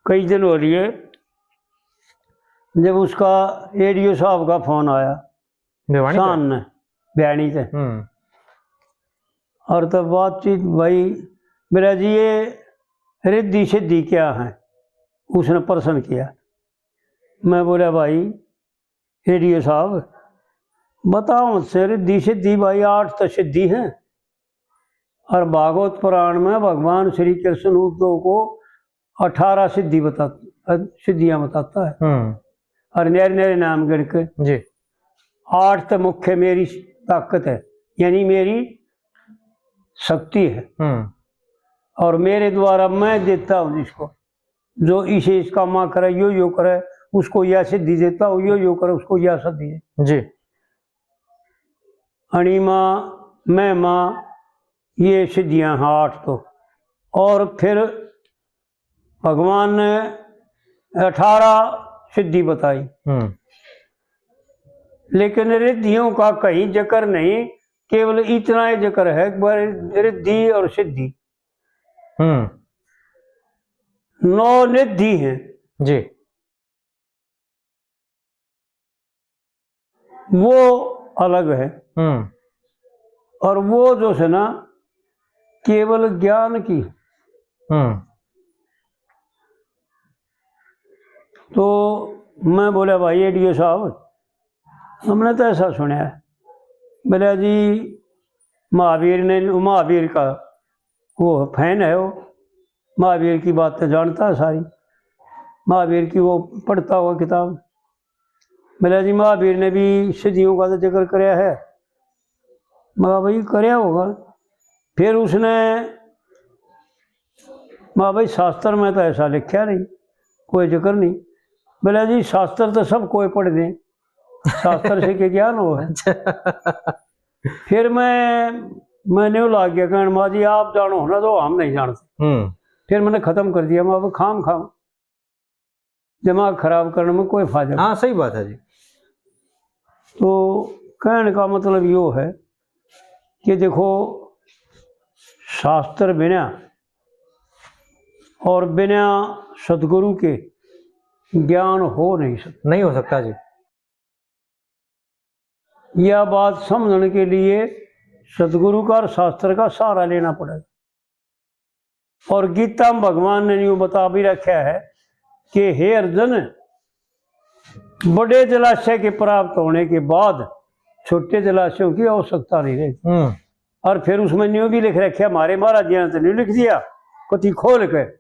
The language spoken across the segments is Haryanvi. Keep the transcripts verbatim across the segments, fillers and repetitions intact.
कई दिन हो रही है, जब उसका एडीओ साहब का फोन आया, भिवानी पे? शान ने, भिवानी से। हम्म। और तब बातचीत भाई, मेरा जी, ये रिद्धि सिद्धि क्या है, उसने प्रश्न किया। मैं बोला, भाई एडीओ साहब, बताओ से रिद्धि सिद्धि, भाई आठ तो सिद्धि हैं, और भागवत पुराण में भगवान श्री कृष्ण उद्धव को अठारह सिद्धि बता, सिद्धियां बताता है। हम्म। और न्यारे न्यारे नाम गिण के जी। आठ तो मुख्य मेरी ताकत है, यानी मेरी शक्ति है। हम्म। और मेरे द्वारा मैं देता हूँ जिसको, जो इसे इसका माँ करे, यो यो करे, उसको यह सिद्धि देता हूँ, यो यो करे, उसको यह सिद्धि दे। जी। अणिमा, महिमा, ये सिद्धियां हैं आठ तो। और फिर भगवान ने अठारह सिद्धि बताई। हम्म। लेकिन रिद्धियों का कहीं जिक्र नहीं, केवल इतना ही जिक्र है कि वह रिद्धि और सिद्धि। हम्म। नौ निधि हैं। जी। वो अलग है। हम्म। और वो जो है ना, केवल ज्ञान की। हम्म। तो मैं बोला, भाई एडीओ साहब, हमने तो ऐसा सुना है। बोला जी, महावीर ने, महावीर का वो फैन है, वो महावीर की बातें जानता है सारी, महावीर की वो पढ़ता हुआ किताब। बोला जी, महावीर ने भी सिद्धियों का तो जिक्र करया है। मैं कहा, भाई, करया होगा। फिर उसने, मैं कहा, भाई, शास्त्र में तो ऐसा लिखा नहीं, कोई जिक्र नहीं। बोला जी, शास्त्र तो सब कोई पढ़ दे, शास्त्र से के ज्ञान हो है। अच्छा। फिर मैं, मैंने वो लाग गया कहण, माँ जी, आप जानो हो ना, तो हम नहीं जानते। हम्म। फिर मैंने खत्म कर दिया, मैं अब खाम खाम दिमाग खराब करने में कोई फायदा नहीं। हाँ, सही बात है जी। तो कहने का मतलब यो है कि देखो, शास्त्र बिना और बिना सदगुरु के ज्ञान हो नहीं सकता। नहीं हो सकता जी। यह बात समझने के लिए सदगुरु का और शास्त्र का सहारा लेना पड़ेगा। और गीता में भगवान ने यूं बता भी रखा है कि हे अर्जुन, बड़े जलाशय के प्राप्त होने के बाद छोटे जलाशयों की आवश्यकता नहीं रहती। हम्म। और फिर उसमें न्यू भी लिख रखे, हमारे महाराज जी ने तो नहीं लिख दिया कति खोल के,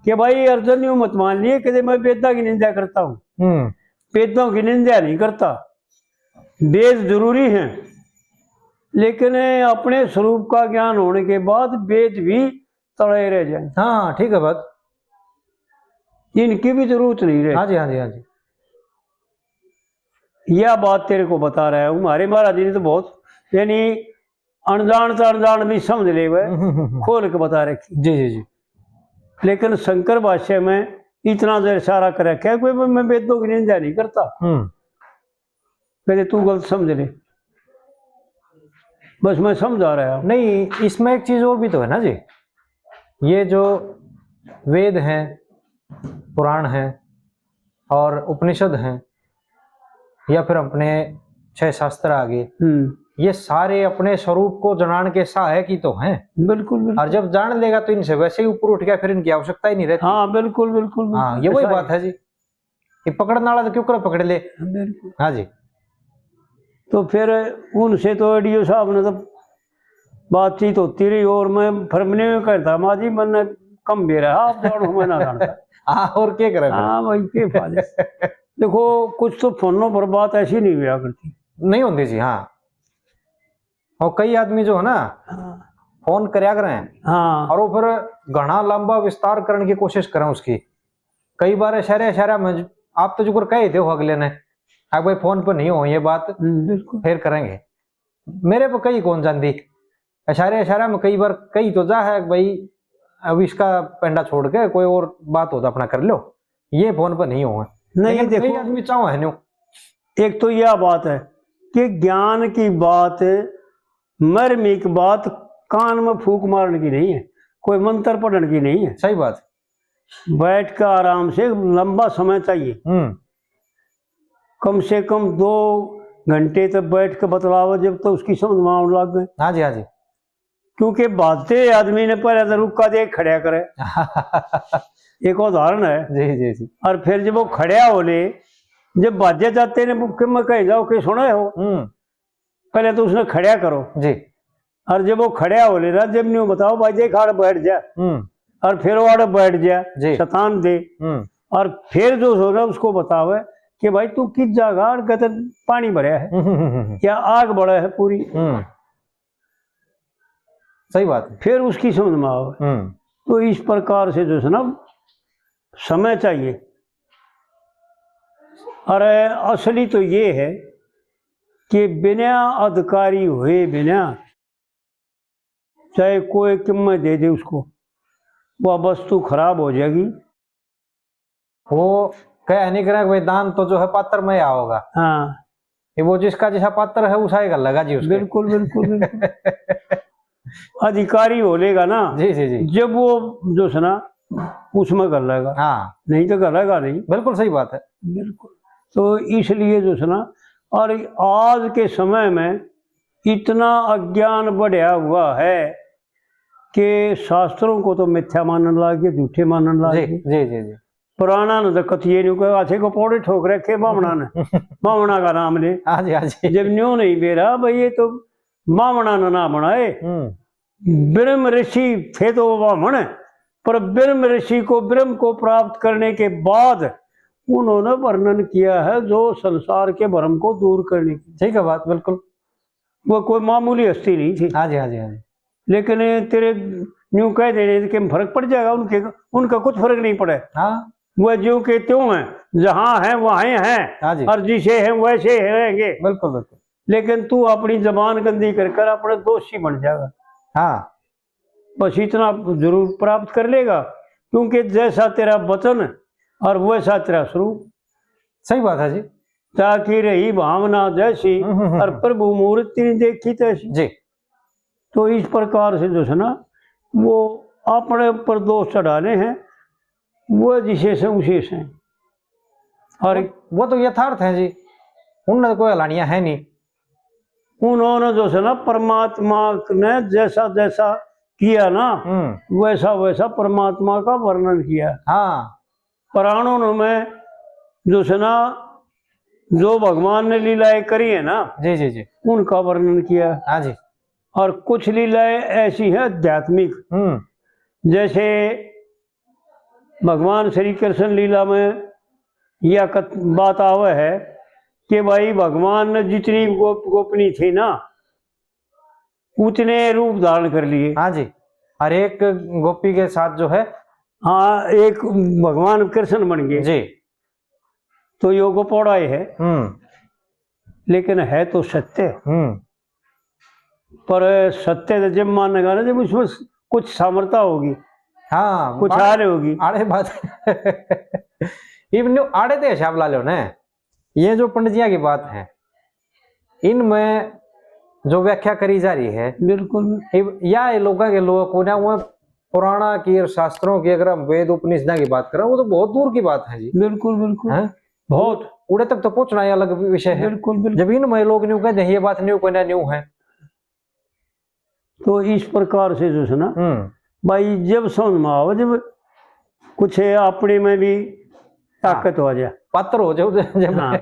कि भाई अर्जुन, न्यू मत मान लिए कि मैं वेदा की निंदा करता हूँ। हम्म। वेदों की निंदा नहीं करता, वेद जरूरी हैं, लेकिन अपने स्वरूप का ज्ञान होने के बाद वेद भी तले रह जाए। हाँ, ठीक है बात। इनकी भी जरूरत नहीं रहे। हाँ जी, हाँ जी, हाँ जी। यह बात तेरे को बता रहा हूँ, हमारे महाराज जी ने तो बहुत, यानी अनजान तो अनजान भी समझ ले वह, हम्म, हम्म, हम्म। खोल के बता रखी। जी, जी, जी। लेकिन शंकर भाष्य में इतना जो इशारा कर रखा है, कोई मैं, मैं वेदों की निंदा नहीं करता। हम्म। कहते, "तू गलत समझ ले, बस मैं समझा रहा हूँ।" नहीं, इसमें एक चीज और भी तो है ना जी, ये जो वेद हैं, पुराण हैं और उपनिषद हैं, या फिर अपने छह शास्त्र आ गए, हम्म। ये सारे अपने स्वरूप को जनान के सहायक ही तो हैं। बिल्कुल, बिल्कुल। और जब जान लेगा तो इनसे वैसे ही ऊपर उठ गया, फिर इनकी आवश्यकता ही नहीं रहती। हाँ, बिल्कुल, बिल्कुल, हाँ, बिल्कुल। ये वही ऐसा बात है। है जी। कि पकड़ने वाला तो क्यों करे पकड़ ले। बिल्कुल। हाँ जी। तो फिर उनसे तो एडीओ साहब ने तो बातचीत होती रही और मैं फिर मैंने कहता, "माँ जी, मैंने कम बेरा है, आप जानो, मैं ना जानता।" हाँ, और क्या करें फिर? हाँ भाई, के फायदे। देखो, कुछ तो फोनों पर बात ऐसी नहीं हुआ करती। नहीं होती जी, हाँ। और कई आदमी जो है ना, हाँ। फोन करया करें, हाँ। और वो फिर घना लंबा विस्तार करने की कोशिश करें उसकी। कई बार इशारे इशारा में आप तो जुकर कह ही दो अगले ने, "अब भाई फोन पर नहीं हो ये बात, हम्म, बिल्कुल। फिर करेंगे।" मेरे पे कई कौन जाती, इशारे इशारा में कई बार कई तो जा है, "भाई अब इसका पेंडा छोड़ के कोई और बात हो तो अपना कर लो, ये फोन पर नहीं हो।" नहीं, लेकिन कई देखो, आदमी चाहो है न्यू। एक तो यह बात है कि ज्ञान की बात, मर्मिक बात कान में फूंक मारने की नहीं है, कोई मंत्र पढ़ने की नहीं है। सही बात। बैठ के आराम से लंबा समय चाहिए। हम्म। कम से कम दो घंटे तक बैठ के बतलावे, जब तो उसकी समझ में आने लग गए। हाँ जी, हाँ जी। क्योंकि भाजते आदमी ने पहले तो रुक्का दे खड़ा करे। एक उदाहरण है। जी, जी, जी। और फिर जब वो खड़ा हो ले, जब भाजे जाते ने, कि मैं कह जाओ कि सुना हो, हम्म। पहले तो उसने खड़ा करो। जी। और जब वो खड़ा हो ले ना, जब न्यू बताओ, "भाई देख, आड़ बैठ जा।" हम्म। और फिर वो आड़ बैठ जा, जी। शैतान दे। हम्म। और फिर जो हो रहा, उसको बतावे कि, "भाई, तू किस जगह आड़ के पानी भरया है, हम्म, हम्म, हम्म, हम्म। या आग बड़ा है पूरी?" हम्म। सही बात है। फिर उसकी समझ में आवे। हम्म। तो इस प्रकार से जो है ना, समय चाहिए। अरे, असली तो ये है कि बिना अधिकारी हुए बिना चाहे कोई कीमत दे दे उसको, वह वस्तु खराब हो जाएगी। वो कह नहीं करें कि भाई, दान तो जो है पात्र में ही आओगा। हाँ। ये वो जिसका जैसा पात्र है, उसा ही घल्लेगा जी उसके। बिल्कुल, बिल्कुल, बिल्कुल। अधिकारी हो लेगा ना, जी, जी, जी। जब वो जो है ना, उसमें घल्लेगा। हाँ। नहीं तो घल्लेगा नहीं। बिल्कुल सही बात है। बिल्कुल। तो इसलिए जो है ना, और आज के समय में इतना अज्ञान बढ़या हुआ है कि शास्त्रों को तो मिथ्या मानने लग गए, झूठे मानने लग जी, गए। जी, जी, जी। पुराना ने तो कत ये नहीं कहा, "अच्छे को पौड़े ठोक रखे बामणा ने।" बामणा का नाम ले। हाँ जी, हाँ जी। जब न्यू नहीं बेरा भाई, ये तो बामणा ने ना बनाए। हम्म। ब्रह्म ऋषि थे तो वो बामण, पर ब्रह्म ऋषि को, ब्रह्म को प्राप्त करने के बाद उन्होंने वर्णन किया है जो संसार के भ्रम को दूर करने की। ठीक है बात, बिल्कुल। वो कोई मामूली हस्ती नहीं थी। हाँ जी, हाँ जी, हाँ जी। लेकिन तेरे न्यू कह देने के फर्क पड़ जाएगा, उनके, उनका कुछ फर्क नहीं पड़े। हाँ। वह जो के त्यों हैं, जहाँ हैं वहीं हैं, हाँ जी। और जिसे हैं वैसे ही रहेंगे। बिल्कुल, बिल्कुल। लेकिन तू अपनी जबान गंदी कर कर अपने दोषी बन जाएगा। हाँ। बस इतना जरूर प्राप्त कर लेगा, क्योंकि जैसा तेरा वचन और वैसा तेरा स्वरूप। सही बात है जी। ताकि रही भावना जैसी, हम्म, हम्म, हम्म। और प्रभु मूर्ति नहीं देखी तैसी। जी। तो इस प्रकार से जो है ना, वो अपने ऊपर दोष चढ़ाने हैं, वो जिसे से उसे से। और वो, वो तो यथार्थ है जी, उनने तो कोई हलानिया है नहीं। उन्होंने जो है ना, परमात्मा ने जैसा जैसा किया ना, हम्म। वैसा वैसा परमात्मा का वर्णन किया। हाँ। पुराणों में जो है ना, जो भगवान ने लीलाएं करी है ना, जी, जी, जी। उनका वर्णन किया। हाँ जी। और कुछ लीलाएं ऐसी हैं आध्यात्मिक, हम्म। जैसे भगवान श्री कृष्ण लीला में यह कथ-, बात आवे है कि भाई, भगवान ने जितनी गोप-, गोपनी थी ना, उतने रूप धारण कर लिए। हाँ जी, हर एक गोपी के साथ जो है। हाँ, एक भगवान कृष्ण बन गए। जी। तो यो गोपोड़ा ही है। हम्म। लेकिन है तो सत्य। हम्म। पर सत्य तो जब मानेगा ना, जब उसमें कुछ सामर्थ्य होगी, हाँ, कुछ आड़े, आड़े होगी। आड़े बात। इब न्यू आड़े ते हिसाब ला लो ना, ये जो पंडित जियां की बात है, इनमें जो व्याख्या करी जा रही है, बिल्कुल। इब या ये लोगों के लोग को ना, वो पुराना की और शास्त्रों की, अगर हम वेद उपनिषदों की बात करें, वो तो बहुत दूर की बात है जी। बिल्कुल, बिल्कुल। हैं? बहुत। उड़े तक तो पहुंचना ही अलग विषय है। बिल्कुल, बिल्कुल। जब इनमें लोग न्यू कहते हैं, ये बात न्यू कोई ना न्यू है। तो इस प्रकार से जो है ना, हम्म। भाई, जब समझ में आवे, जब कुछ अपने में भी ताकत हाँ। हो जाए, पात्र हो जाओ जब। हाँ।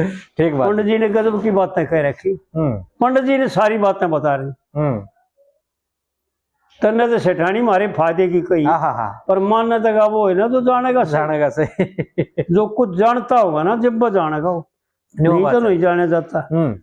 ठीक बात। पंडित जी ने गजब की बातें कह रखी। हम्म। पंडित जी ने सारी बातें बता रही। हम्म। तन्ने तो सेठानी मारे फायदे की कही, हाँ, हाँ, हाँ। पर मानने तक वो है ना, तो जानेगा सही। जानेगा सही। जो कुछ जानता होगा ना, जब वो जानेगा वो। न्यू नहीं बात तो है। नहीं जाना जाता। हम्म।